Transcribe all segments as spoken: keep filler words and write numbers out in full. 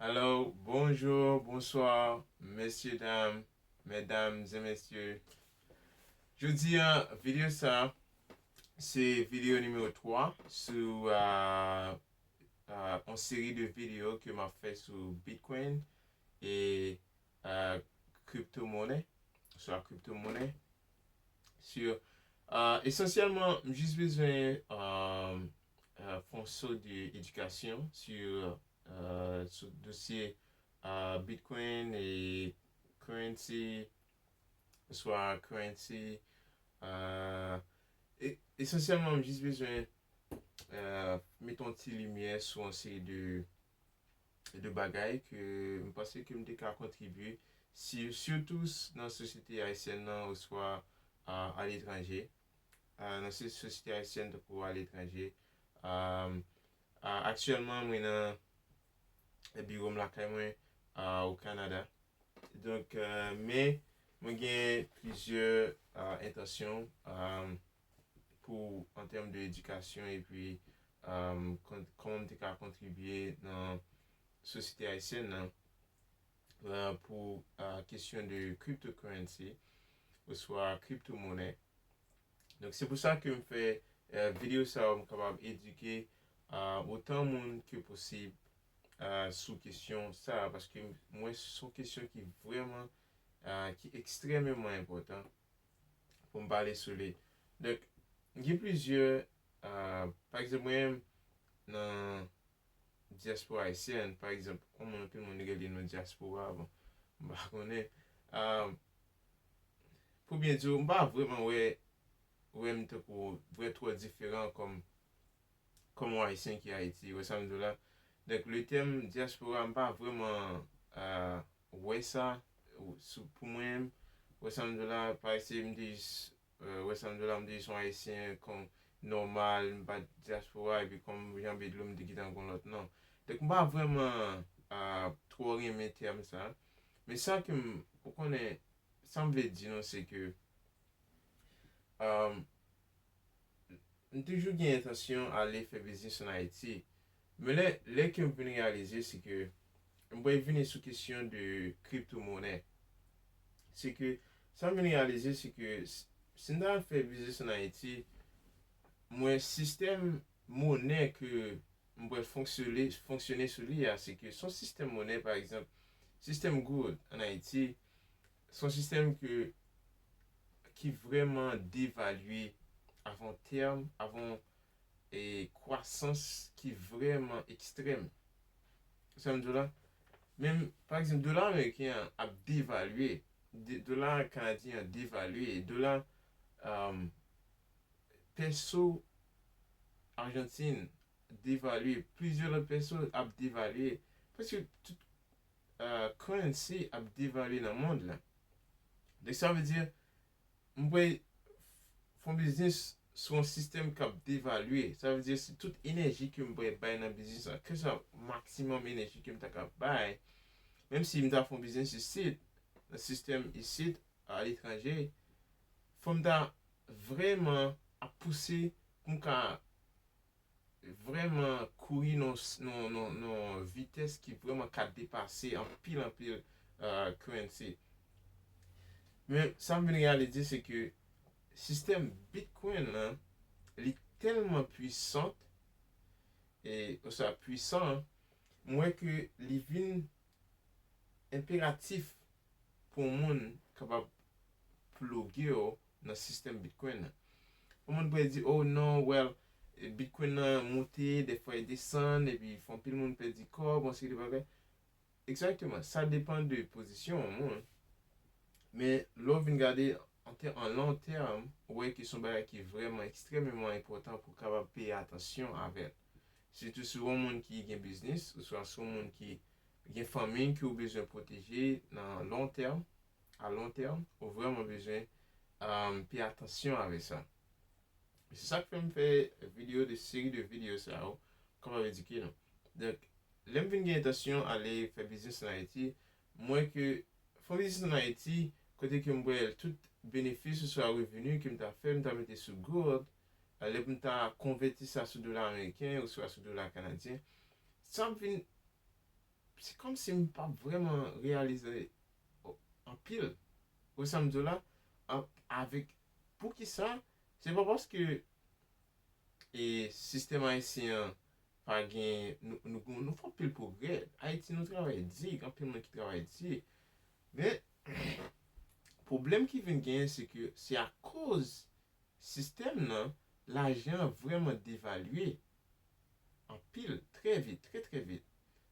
Hello, bonjou, bonswa, mesye dam, medam e mesye. Jodi a, videyo sa, se videyo nimewo twa sou uh, uh, yon seri de videyo ke m ap fè sou Bitcoin e uh, kripto monnen, swa kripto monnen. Sur, uh, esansyèlman, m jis bezwen uh, uh, fè yon so de edikasyon sur uh, sou dosye uh, Bitcoin e currency, oswa currency. Uh, e, esansyèlman, m jis bezwen uh, mete yon ti limyè sou yon seri de, de bagay ke m panse ke m te ka kontribye, si, sitou nan sosyete ayisyèn nan oswa uh, aletranje. Uh, nan sosyete ayisyèn tankou aletranje. Uh, uh, aktyèlman, mwen nan biwo m lakay mwen uh, o Kanada. Donk, uh, men mwen gen plizyè uh, entansyon uh, pou an tèm de edikasyon epi um, kòman m te ka kontribye nan sosyete ayisyèn nan uh, pou uh, kesyon de cryptocurrency oswa kripto monnen. Donk se pou sa ke m fè uh, videyo sa yo, m kapab edike uh, otan moun ke posib uh, sou kesyon sa, paske m wè se yon kesyon ki vrèman uh, ki ekstrèmeman enpòtan pou m pale sou li. Donk, gen plizyè, uh, pa egzanp, mwen menm nan dyaspora ayisyèn, pa egzanp, kòman anpil moun rele nou dyaspora, bon, m pa konnen. Uh, pou byen di w, m pa vrèman wè, wè m tankou vre twò diferan kòm, kòm yon ayisyen ki Ayiti, wè sa m di w la. Donk, le tèm dyaspora, m pa vrèman uh, wè sa, sou, pou mwen, wè sa m di w la, parèske m te jis, uh, wè sa m di w la, m te jis yon ayisyen kon nòmal, m pa t dyaspora, epi kòm Jan Bedlo, m te gentan gon lòt non. Donk, m pa vrèman uh, twò renmen tèm sa. Men sa ke m, ou konnen, sa m vle di nou, se ke um, m toujou gen entansyon ale fè biznis an Ayiti. Men lè, lè ke m vin reyalize, se ke m pral vini sou kesyon de kripto monnen. Se ke sa m vin reyalize, se ke si m ta fè biznis an Ayiti, mwen sistèm monnen ke m pral fonksyone, fonksyone sou li a, se ke se yon sistèm monnen, pa egzanp, sistèm goud an Ayiti, se yon sistèm ke, ki vrèman devalye avan tèm, avan e kwasans ki vrèman ekstrèm. Sa m di w la, menm, pa egzanp, dola ameriken an ap devalye, dola kanadyen an devalye, dola um, peso Ajantin devalye, plizyè lòt peso ap devalye. Prèske tout uh, currency ap devalye nan mond la. Donk sa vle di, m pral fè yon biznis sou yon sistèm k ap devalye. Sa vle di, se tout enèji ke m pral bay nan biznis la, ke sa maksimòm enèji ke m ta ka bay, menm si m ta fè yon biznis isit, nan sistèm isit, aletranje, fò m ta vrèman ap pouse pou m ka vrèman kouri nan, nan, nan, nan vitès ki vrèman ka depase anpil, anpil uh, currency. Men sa m vin reyalize, se ke sistèm Bitcoin nan, li tèlman pwisan, e, oswa pwisan, m wè ke li vin enperatif pou yon moun kapab ploge w nan sistèm Bitcoin nan. Yon moun pral di, oh non, well, Bitcoin nan monte, dèfwa li desann, epi fè anpil moun pèdi kòb, yon seri de bagay. Egzakteman, sa depann de pozisyon yon moun. Men lè w vin gade an, tè, an lon tèm, ou wè ke se yon bagay ki vrèman ekstrèmeman enpòtan pou w kapab peye atansyon avè l. Sitou si w yon moun ki gen biznis, oswa si w yon moun ki gen fanmi ke w bezwen pwoteje nan lon tèm, a lon tèm, ou vrèman bezwen um, peye atansyon avè sa. Se sa k fè m fè videyo, de seri de videyo sa yo, kapab edike nou. Donk, lè m vin gen entansyon ale fè biznis an Ayiti, m wè ke fè biznis an Ayiti, kote ke m wè tout benefis oswa reveni ke m ta fè, m ta mete sou gold, lè pou m ta konvèti sa sou dola ameriken oswa sou dola kanadyen, sa ap vin, se kòmsi m pa vrèman reyalize anpil. Ou sa m di w la, avèk, poukisa? Se pa paske e sistèm ayisyen an pa gen, nou, nou, nou fè anpil pwogrè. Ayiti, nou travay di, gen anpil moun ki travay di. Men, pwoblèm ki vin genyen, se ke se akoz sistèm nan, lajan an vrèman devalye anpil, trè vit, trè, trè vit.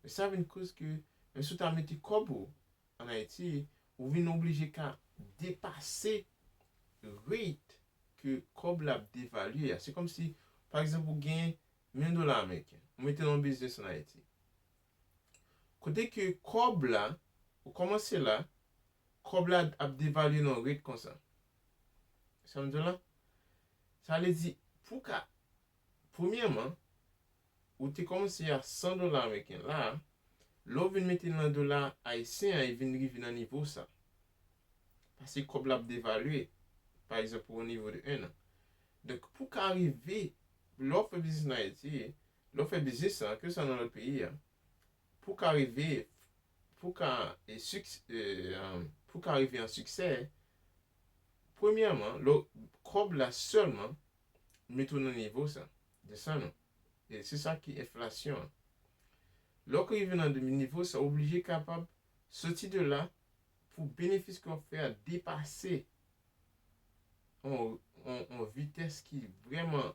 E sa vin koz ke, menm si w ta mete kòb ou an Ayiti, ou vin oblije ka depase rate ke kòb la ap devalye a. Se kòmsi, pa egzanp, ou gen mil dola ameriken, ou mete nan yon biznis an Ayiti. Kote ke kòb la, ou kòmanse la, kòb la ap devalye nan yon rate konsa. Sa m di w la? Sa vle di, pou ka, premyèman, ou te kòmanse a san dola ameriken la, lè w vin mete l nan dola ayisyen an, e vin rive nan nivo sa. Paske kòb la ap devalye, pa egzanp, o nivo de en an. Donk, pou ka rive, lè w fè biznis an Ayiti, lè w fè biznis la, ke sa nan lòt peyi a, pou ka rive, pou ka, e, siks-, e, um, pou ka rive an siksè, premyèman, lè w, kòb la sèlman, mete w nan nivo sa, desann ou. E se sa ki enflasyon an. Lè w rive nan nivo sa, ou oblije kapab soti de la pou benefis ke w ap fè a depase yon, yon, yon vitès ki vrèman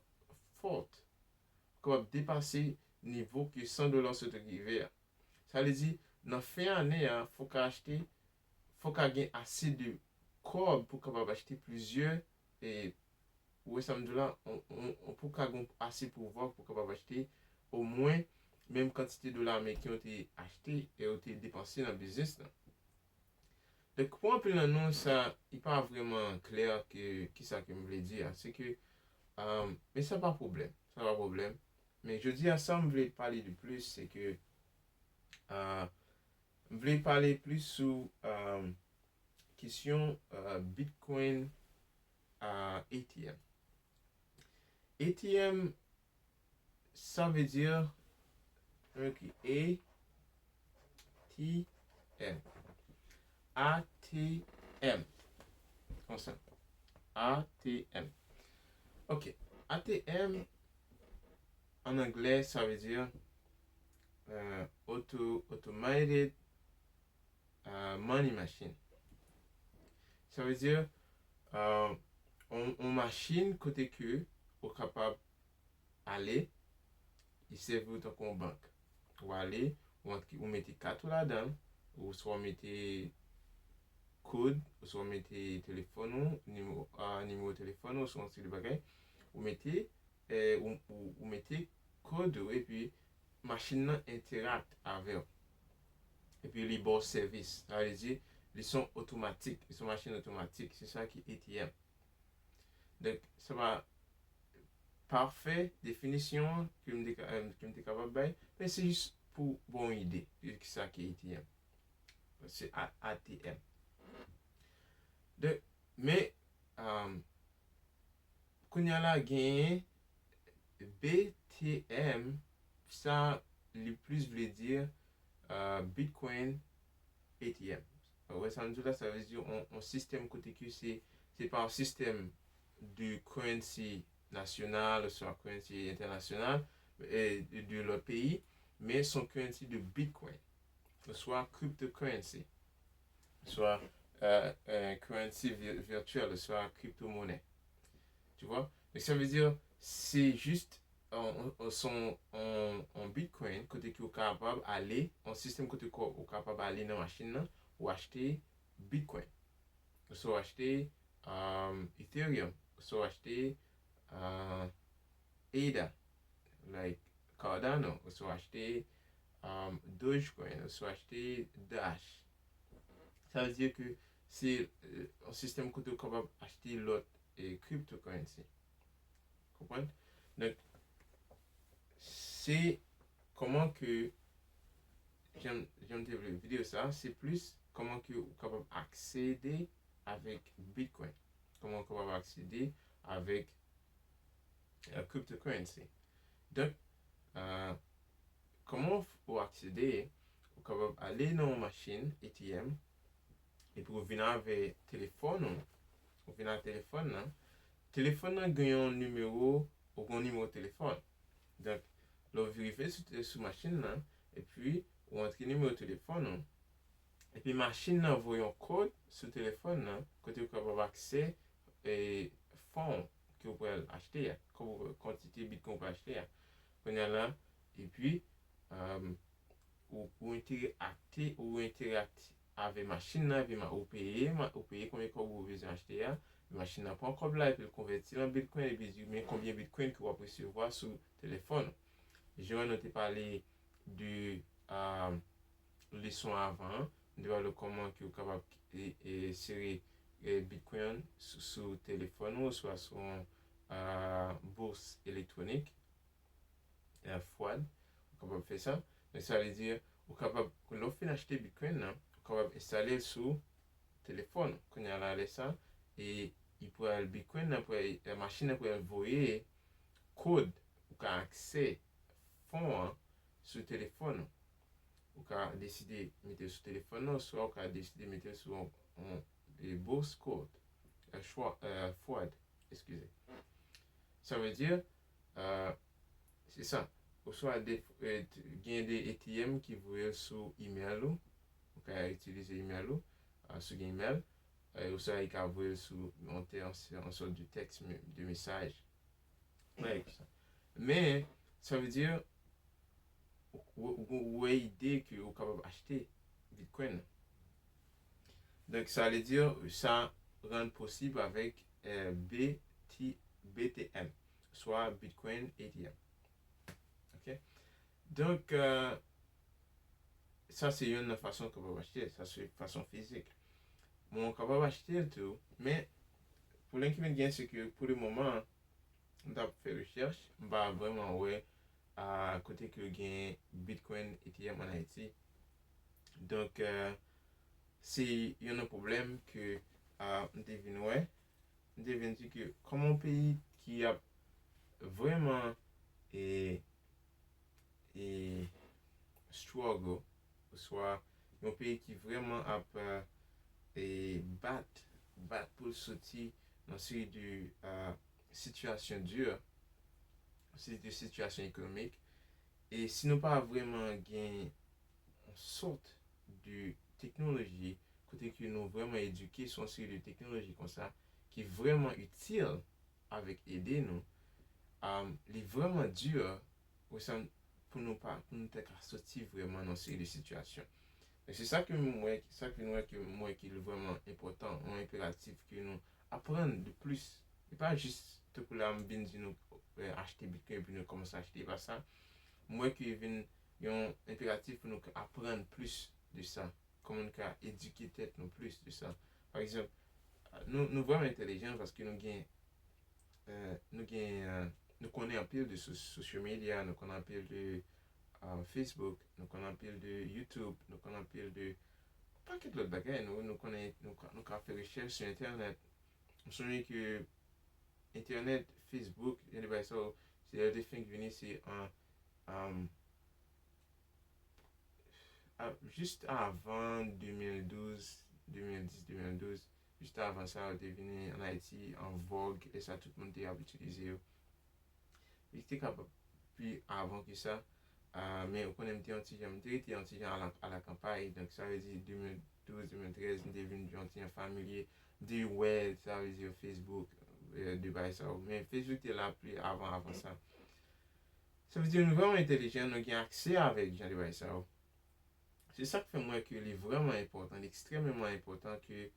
fòt. Ou kapab depase nivo ke san dola w sot rive a. Sa vle di, nan fen ane a, fòk w achte, fòk w gen ase de kòb pou w kapab achte plizyè, e, ou wè sa m di w la, on, on, on, pou w ka gen ase pouvwa pou w kapab achte omwen menm kantite dola ameriken ou te achte e ou te depanse nan biznis lan. Donk, pou anpil nan nou, sa, li pa vrèman klè ke, kisa ke m vle di a. Se ke, um, men sa pa pwoblèm. Sa pa pwoblèm. Men jodi a, sa m vle pale de plis, se ke, uh, m vle pale plis sou, um, kesyon, uh, Bitcoin, uh, A T M. A T M, sa vle di, m ekri A T M. A T M. Konsa. A T M. Ok. A T M, an anglè, sa vle di, euh, auto-, automated, euh, money machine. Sa vle di, euh, on, on machin kote ke ou kapab ale, li sèvi w tankou yon bank. Ou ale, ou antre, ou mete kat ou ladan, oswa ou mete kòd, oswa ou mete telefòn ou, nimewo, a, nimewo telefòn ou, oswa yon seri de bagay. Ou mete, eh, ou, ou, ou mete kòd ou, epi machin nan entèrakte avè w. Epi li ba w sèvis. Sa vle di, li se yon otomatik, li se yon machin otomatik. Se sa ki A T M. Donk, sa pa pafè definisyon an ke m te ka, eh, ke m te kapab bay, men se jis pou ba w yon ide de kisa ki A T M. Se A-, A T M. Donk, men, um, kounye a la genyen B T M, sa li plis vle di, euh, Bitcoin A T M. Ou wè sa m di w la, sa vle di on, on sistèm kote ke se, se pa yon sistèm de currency nasyonal oswa currency entènasyonal, e, de, de lòt peyi, men se yon currency de Bitcoin, oswa cryptocurrency, oswa, euh, euh, currency vi-, virtuel, oswa kripto monè. Tu vois? Donk, sa vle di, se jis on, on, on, se on, on, on Bitcoin kote ke ou kapab ale, on sistèm kote ke ou kapab ale nan machin nan, ou achte Bitcoin. Oswa ou achte, um, Ethereum. Oswa ou achte, uh, A D A, like Cardano. Oswa ou achte, um, Dogecoin. Oswa ou achte Dash. Sa vle di ke se, euh, yon sistèm kote ou kapab achte lòt, eh, cryptocurrency. Konprann? Donk, se kòman ke, jan, jan m te vle videyo sa, se plis kòman ke ou kapab aksede avèk Bitcoin. Kòman ou kapab aksede avèk, euh, cryptocurrency. Donk, euh, kòman ou aksede, ou kapab ale nan yon machin A T M, epi ou vin avè telefòn ou, ou vin avè telefòn nan, telefòn nan gen yon nimewo, ou gen yon nimewo telefòn. Donk, lè w rive sou, sou machin nan, epi ou antre nimewo telefòn ou, epi machin nan voye yon kòd sou telefòn nan, kote ou kapab aksè e, fon ke ou pral achte a, kantite bitcoin ou pral achte a. Kounye a la, epi, um, ou, ou enterakte, ou enterakte avè machin nan, epi ou peye, ou peye konbyen kòb ou bezwen achte a, machin nan pran kòb la, epi l konvèti l an bitcoin, epi di men konbyen bitcoin ke w ap resevwa sou telefòn ou. Jan nou te pale de, um, leson avan an, nou te pale kòman ke ou kapab e, e, sere e, bitcoin sou, sou telefòn ou, oswa sou yon, uh, bous elektwonik, uh, fwad, ou kapab fè sa. Men sa vle di, ou kapab, lè w fin achte bitcoin nan, ou kapab enstale l sou telefòn ou. Kounye a la, lè sa, e li pral, bitcoin nan pral, e, machin nan pral voye kòd ou ka aksè fon an sou telefòn ou. Ou ka deside mete l sou telefòn nan, oswa ou ka deside mete l sou yon, yon, e, bous kòd, e, fwad, eskize. Sa vle di, e, se sa. Oswa de, e, gen de A T M ki voye l sou email ou. Ou ka itilize email ou, e, si w gen email, e, oswa li ka voye l sou yon tè, yon, yon sòt de tèks, de mesaj. Like sa. Men, sa vle di, ou, ou, ou wè ide ke ou kapab achte bitcoin nan. Donk, sa vle di, sa rann posib avèk, e, B T, B T M, swa Bitcoin A T M. Ok? Donk, e, sa se youn nan fason ou kapab achte, sa se fason fizik. Bon, ou kapab achte l tou, men pwoblèm ki vin gen, se ke pou le moman, m t ap fè rechèch, m pa vrèman wè, a, kote ke gen Bitcoin A T M ann Ayiti. Donk, e, se youn nan pwoblèm ke, a, m te vin wè. M te vin di ke kòman yon peyi ki ap vrèman, e, e, struggle, oswa yon peyi ki vrèman ap, e, e, bat, bat pou l soti nan seri de, e, sitiyasyon di, seri de sitiyasyon ekonomik. E si nou pa vrèman gen yon sòt de teknoloji, kote ke nou vrèman edike sou yon seri de teknoloji konsa, ki vrèman itil avèk ede nou, um, li vrèman di, wè sa, pou nou pa, pou nou te ka soti vrèman nan seri de sitiyasyon. Men se sa ke m wè, sa ke nou wè ke m wè ki vrèman enpòtan, yon enperatif ke nou aprann de plis. E pa jis tankou la m vin di nou, e, achte bitcoin epi nou kòmanse achte, e pa sa. M wè ke vin yon enperatif pou nou aprann plis de sa. Kòman nou ka edike tèt nou plis de sa. Pa egzanp, nou, nou vrèman entèlijan paske nou gen, e, nou gen, e, nou konnen anpil de so-, social media, nou konnen anpil de, e, Facebook, nou konnen anpil de YouTube, nou konnen anpil de yon pakèt lòt bagay. Nou, nou konnen, nou ka, nou ka fè rechèch sou entènèt. M sonje ke entènèt, Facebook, jan de bagay sa yo, se lè yo te fenk vini, se an, an, a, jis avan de mil douz, de mil dis, de mil douz, jis avan sa, yo te vini ann Ayiti an vòg, e sa tout moun te ap itilize yo. Li te kapab pi avan ke sa, a, men ou konnen m te yon ti jan, m te rete yon ti jan a la, a la kanpay, donk sa vle di de mil douz, de mil trèz, m te vin yon ti jan familye de wè, sa vle di Facebook, e, de bagay sa yo. Men Facebook te la pi avan, avan sa. Sa vle di nou vrèman entèlijan, nou gen aksè avèk jan de bagay sa yo. Se sa k fè m wè ke li vrèman enpòtan, li ekstrèmeman enpòtan ke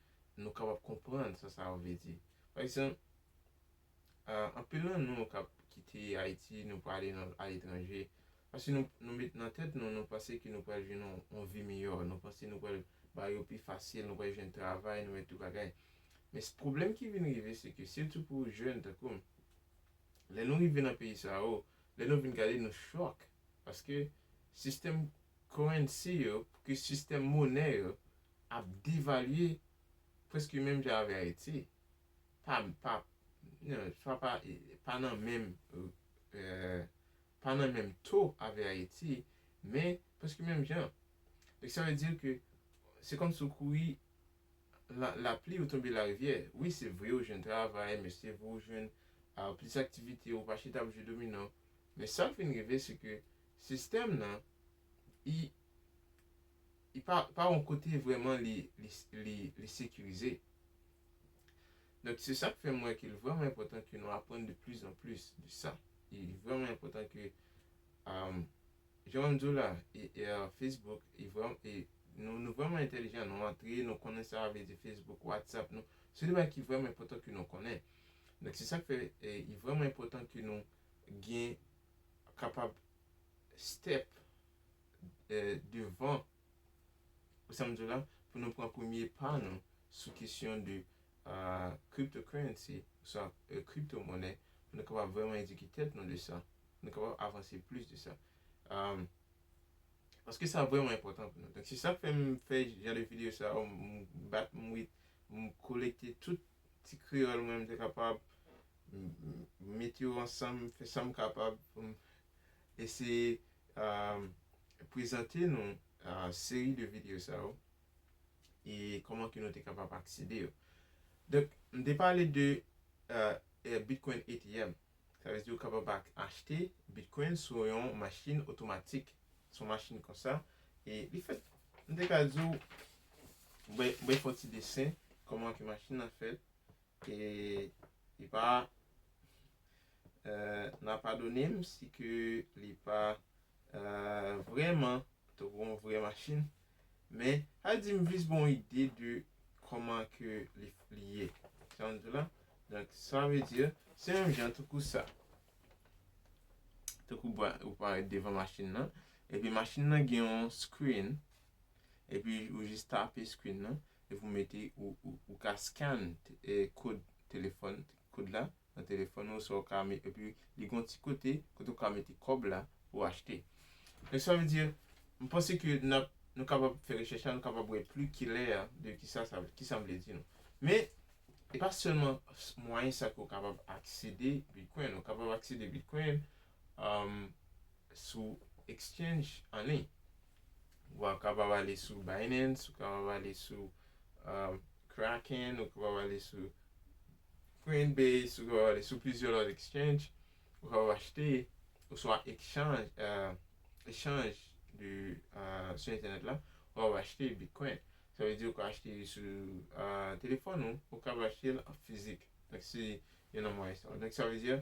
nou kapab konprann sa sa yo vle di. Pa egzanp, a, anpil nan nou k ap kite Ayiti, nou prale nan, aletranje, paske nou, nou met nan tèt nou, nou panse ke nou pral jwenn yon, yon vi miyò, nou panse nou pral bagay yo pi fasil, nou pral jwenn travay, nou mèt tout bagay. Men s-, pwoblèm ki vin rive, se ke sitou pou jèn tankou m, lè nou rive nan peyi sa yo, lè nou vin gade, nou chòk. Paske sistèm currency yo, ke sistèm monè yo, ap devalye prèske menm jan avè Ayiti. Pa, pa, non, pa, pa, pa nan menm, e, pa nan menm to avè Ayiti, men prèske menm jan. Donk sa vle di ke se kòmsi w kouri la, lapli ou tonbe larivyè. Wi, se vre ou jwenn travay, men se vre ou jwenn uh, plis aktivite, ou pa chita ap jwe domino. Men sa k vin rive, se ke sistèm nan, li, li pa, pa yon kote vrèman li, li, li, li sekirize. Donk, se sa k fè m wè ke li vrèman enpòtan ke nou aprann de plus en plus de sa. Li vrèman enpòtan ke, um, jan m di w la, e, e, uh, Facebook, e vrèman, e nou, nou vrèman entèlijan, nou antre, nou konnen sa vle di Facebook, WhatsApp, nou. Se de bagay ki vrèman enpòtan ke nou konnen. Donk, se sa k fè, e, li vrèman enpòtan ke nou gen kapab step, e, devan, ou sa m di w la, pou nou pran premye pa nou sou kesyon de, uh, cryptocurrency, oswa, e, kripto monè, pou nou kapab vrèman edike tèt nou de sa, pou nou kapab avanse plis de sa. Um, paske sa vrèman enpòtan pou nou. Donk, se sa k fè m fè jan de videyo sa yo, m bat m wit, m kolekte tout ti kreyòl mwen, m te kapab, m, m mete yo ansanm, fè sa m kapab pou m eseye, um, prezante nou, uh, seri de videyo sa yo e kòman ke nou te kapab aksede yo. Donk, m te pale de, uh, e, Bitcoin A T M. Sa vle di ou kapab ak-, achte Bitcoin sou yon machin otomatik. Sou yon machin konsa. E li fèt, m te ka di w, mwen, mwen fè yon ti desen, kòman ke machin nan fèt. E li pa, e, n a padone m si ke li pa, e, vrèman tankou yon vrè machin. Men, sa di m jis ba w yon ide de kòman ke li, li ye. Sa m di la. Donk, sa vle di, se menm jan tankou sa. Tankou bwa, ou parèt devan machin nan. Epi machin nan gen yon screen. Epi ou jis tape screen nan. Epi ou mete, ou, ou, ou ka scan, e, kòd telefòn, kòd la. Nan telefòn ou, sa w ka met, epi li gon ti kote, kote w ka mete kòb la pou w achte. Donk, sa vle di, m panse ke n ap, nou kapab fè rechèch la, nou kapab wè pli klè de kisa sa, kisa m vle di nou. Men, e pa sèlman mwayen sa ke w kapab aksede Bitcoin. Ou kapab aksede Bitcoin, um, sou exchange an liy. Ou kapab ale sou Binance, ou kapab ale sou, um, Kraken, ou kapab ale sou Coinbase, ou kapab ale sou plizyè lòt exchange, ou kapab achte, oswa echanj, e, echanj de, e, sou entènèt la, ou kapab achte Bitcoin. Sa vle di ou ka achte sou, e, telefòn ou, ou kapab achte l an fizik. Donk, se youn nan mwayen sa. Donk, sa vle di,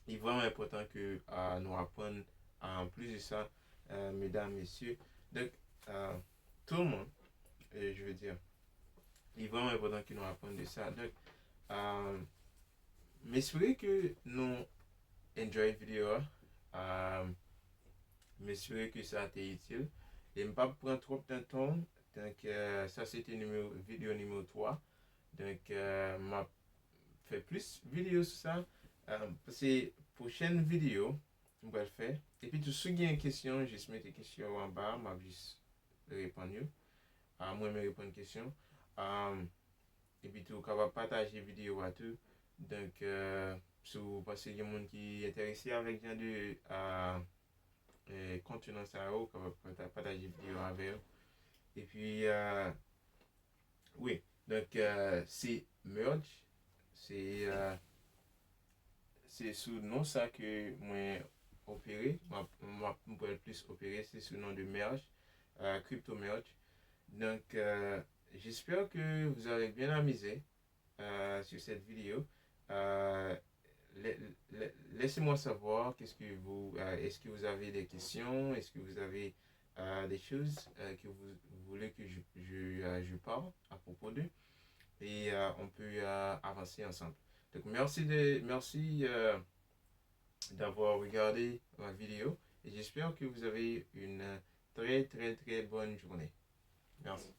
li vrèman enpòtan ke, e, nou aprann, e, plis de sa, e, medam, mesye. Donk, e, tout le monde, e, je veux dire, li vrèman enpòtan ke nou aprann de sa. Donk, e, m espere ke nou enjoy videyo a. E, m espere ke sa te itil. E m p ap pran twòp tan tan w. Donk, e, sa se te nimewo, videyo nimewo twa. Donk, e, m ap fè plis videyo sou sa. E, paske pwochèn videyo m pral fè. Epi tou, si w gen kesyon, jis mete kesyon w anba, m ap jis reponn yo. E, m renmen reponn kesyon. E, epi tou, w kapab pataje videyo a tou. Donk, e, si w panse gen moun ki enterese avèk jan de, e, e, kontni sa yo, w kapab pata-, pataje videyo avè yo. Epi, e, wi, donk, e, se Merge, se, e, se sou non sa ke mwen opere, m ap, m ap, m pral plis opere, se sou non de Merge, e, Crypto Merge. Donc, euh, j'espère que vous avez bien amusé, euh, sur cette vidéo. Euh, la-, la-, laissez-moi savoir qu'est-ce que vous, euh, est-ce que vous avez des questions, est-ce que vous avez, euh, des choses, euh, que vous voulez que je, je, euh, je parle à propos d'eux. Et, euh, on peut, euh, avancer ensemble. Donc, merci de, merci, euh, d'avoir regardé ma vidéo et j'espère que vous avez une très, très, très bonne journée. Merci.